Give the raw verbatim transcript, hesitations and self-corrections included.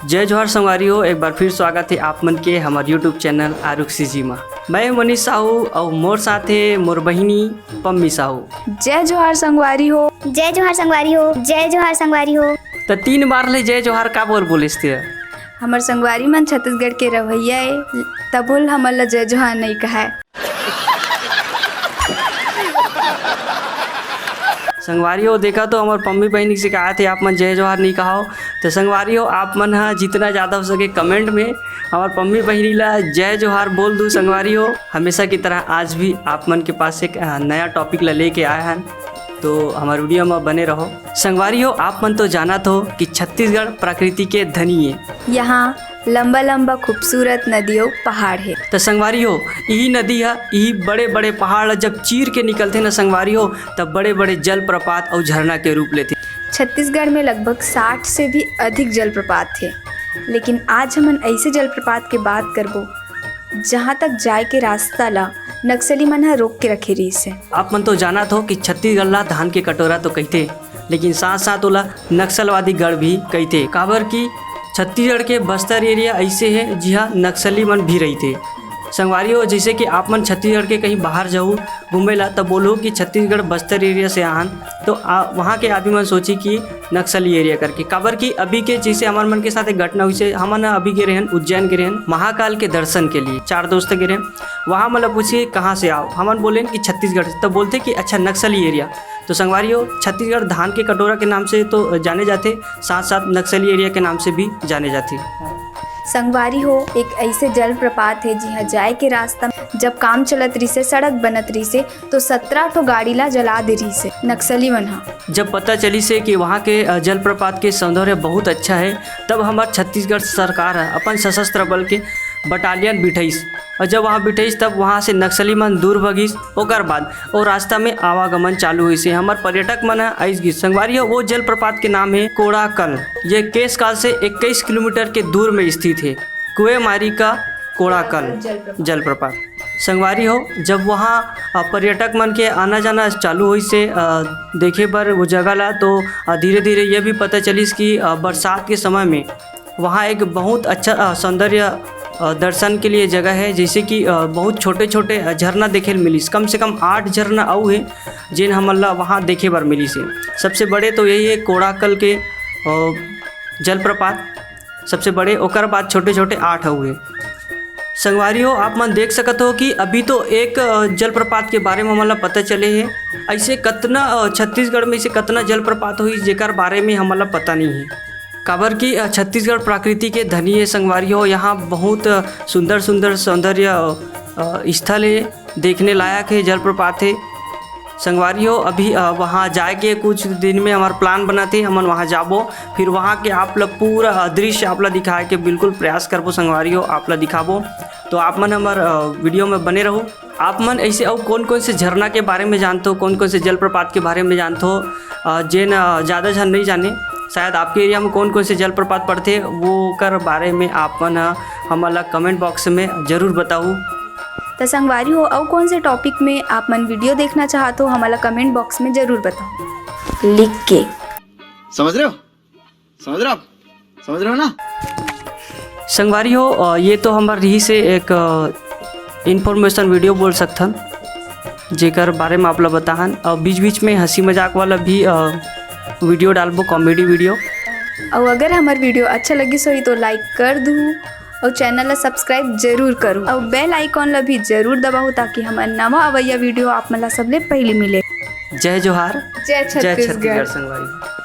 जय जोहार संगवारी हो, एक बार फिर स्वागत हे आप मन के हमर YouTube चैनल आरुख सीजी मा। मैं हूं मनीष साहू अउ मोर साथ हे मोर बहिनी पम्मी साहू। जय जोहार संगवारी हो। जय जोहार संगवारी हो। जय जोहार संगवारी हो। त तीन बार ले जय जोहार काबर बोलेस ते? हमर संगवारी मन छत्तीसगढ़ के रहवइया ए, तभो ल हमन ल जय जोहार नइ कहय। संगवारी हो, देखा तो हमर पम्मी बहिनी शिकायत हे, आप मन जय जोहार नइ कहव। त संगवारी हो, आप मन ह जितना ज्यादा हो सके comment में हमर पम्मी बहिनी ला जय जोहार बोल दू। संगवारी हो, हमेशा की तरह आज भी आप मन के पास एक, अ, नया topic ला लेके आए हन, तो हमर video में बने रहो। संगवारी हो, आप मन तो जानत हो कि छत्तीसगढ़ प्रकृति के धनी हे। यहाँ लंबा-लंबा खूबसूरत नदी अउ पहाड़ हे। त संगवारी हो, इही नदी ह, इही बड़े-बड़े पहाड़ ल जब चीर के निकलथे न संगवारी हो, तब बड़े-बड़े जलप्रपात अउ झरना के रूप लेथे। छत्तीसगढ़ में लगभग साठ से भी अधिक जलप्रपात हे, लेकिन आज हमन ऐसे जलप्रपात के बात करबो, जहाँ तक जाए के रास्ता ला नक्सली मन ह रोक के रखे रिहिस हे। आप मन तो जानत हो कि छत्तीसगढ़ ला धान के कटोरा तो कहिथे, लेकिन साथ-साथ ओला नक्सलवादी गढ़ भी कहिथे, काबर कि छत्तीसगढ़ के बस्तर area ऐसे हे, जिहाँ नक्सली मन भी रहिथे। संगवारी हो, जैसे कि आप मन छत्तीसगढ़ के कहीं बाहर जाहू घूमे ला, तब बोलहू कि छत्तीसगढ़ बस्तर area से आहन, तो आ, वहाँ के आदमी मन सोची कि नक्सली area करके, काबर कि अभी के जैसे हमर मन के साथ एक घटना हुई से, हमन अभी गे रहेन, उज्जैन गे रहेन महाकाल के दर्शन के लिए, चार दोस्त गे रहेन। वहाँ मतलब पूछे कहाँ से आओ, हमन बोलेन कि छत्तीसगढ़ से, तब बोलथे कि अच्छा नक्सली area। तो संगवारी हो, छत्तीसगढ़ धान के कटोरा के नाम से तो जाने जाथे, साथ साथ नक्सली area के नाम से भी जाने जाथे। संगवारी हो, एक ऐसे जलप्रपात हे जिहाँ जाए के रास्ता में जब काम चलत रिहिसे, सड़क बनत रिहिसे, तो सत्रह ठो गाड़ी ला जला दे रिहिसे नक्सली मन ह। जब पता चलिसे कि वहाँ के, अ, जलप्रपात के सौंदर्य बहुत अच्छा हे, तब हमर छत्तीसगढ़ सरकार ह अपन सशस्त्र बल के battalion बिठाइस, अउ जब वहाँ बिठाइस, तब वहाँ से नक्सली मन दूर भगिस। ओकर बाद ओ रास्ता में आवागमन चालू होइसे। हमर पर्यटक मन ह आइस गिस। संगवारी हो, वो जलप्रपात के नाम हे कोड़ाकल। ये केशकाल से इक्कीस किलोमीटर के दूर में स्थित हे। कुएमारी का कोड़ाकल जलप्रपात। संगवारी हो, जब वहाँ, अ, पर्यटक मन के आना जाना चालू होइसे, अ, देखे बर वो जगह ला, तो, अ, धीरे-धीरे ये भी पता चलिस कि, अ, बरसात के समय में वहाँ एक बहुत अच्छा, अ, सौंदर्य, अ, दर्शन के लिए जगह हे, जैसे कि, अ, बहुत छोटे-छोटे, अ, झरना देखे ल मिलिस, कम से कम आठ झरना अउ हे, जेन हमन ला वहाँ देखे बर मिलिस हे। सबसे बड़े तो यही हे कोड़ाकल के, अ, जलप्रपात, सबसे बड़े, ओकर बाद छोटे-छोटे आठ अउ हे। संगवारी हो, आप मन देख सकत हो कि अभी तो एक, अ, जलप्रपात के बारे में हमन ला पता चले हे। ऐसे कतना, अ, छत्तीसगढ़ में ऐसे कतना जलप्रपात होही, जेकर बारे में हमन ला पता नहीं हे, काबर कि, अ, छत्तीसगढ़ प्रकृति के धनी हे संगवारी हो। यहाँ बहुत, अ, सुंदर सुंदर सौंदर्य, अ, अ, स्थल हे, देखने लायक हे, जलप्रपात हे। संगवारी हो, अभी, अ, वहाँ जाए के कुछ दिन में हमर plan बनत हे, हमन वहाँ जाबो, फिर वहाँ के आप ला पूरा, अ, दृश्य आप ला दिखाए के बिल्कुल प्रयास करबो संगवारी हो, आप ला दिखाबो। तो आप मन हमर, अ, video में बने रहो। आप मन ऐसे अउ कौन-कौन से झरना के बारे में जानथो, कौन-कौन से जलप्रपात के बारे में जानथो, अ, जेन, अ, ज्यादा झन नहीं जाने, शायद आपके area में कौन-कौन से जलप्रपात पड़थे, वो कर बारे में आप मन, अ, हमन ला comment box में जरूर बताहू। त संगवारी हो, अउ कौन से topic में आप मन video देखना चाहत हो, हमन ला comment box में जरूर बताओ लिख के। समझ रहे हो? समझ रहे हो आप? समझ रहे हो ना? संगवारी हो, अ, ये तो हमर रहिसे एक, अ, information video बोल सकथन, जेकर बारे में आप ला बताहन। अउ बीच-बीच में हंसी मजाक वाला भी, अ, video डालबो, comedy video। अउ अगर हमर video अच्छा लगिस होही तो like कर दू, अउ channel ला subscribe जरूर करू, अउ bell icon ला भी जरूर दबाहू, ताकि हमर नवा अवइया video आप मन ला सबले पहली मिले। जय जोहार, जय जय छत्तीसगढ़। छत्तीसगढ़ संगवारी।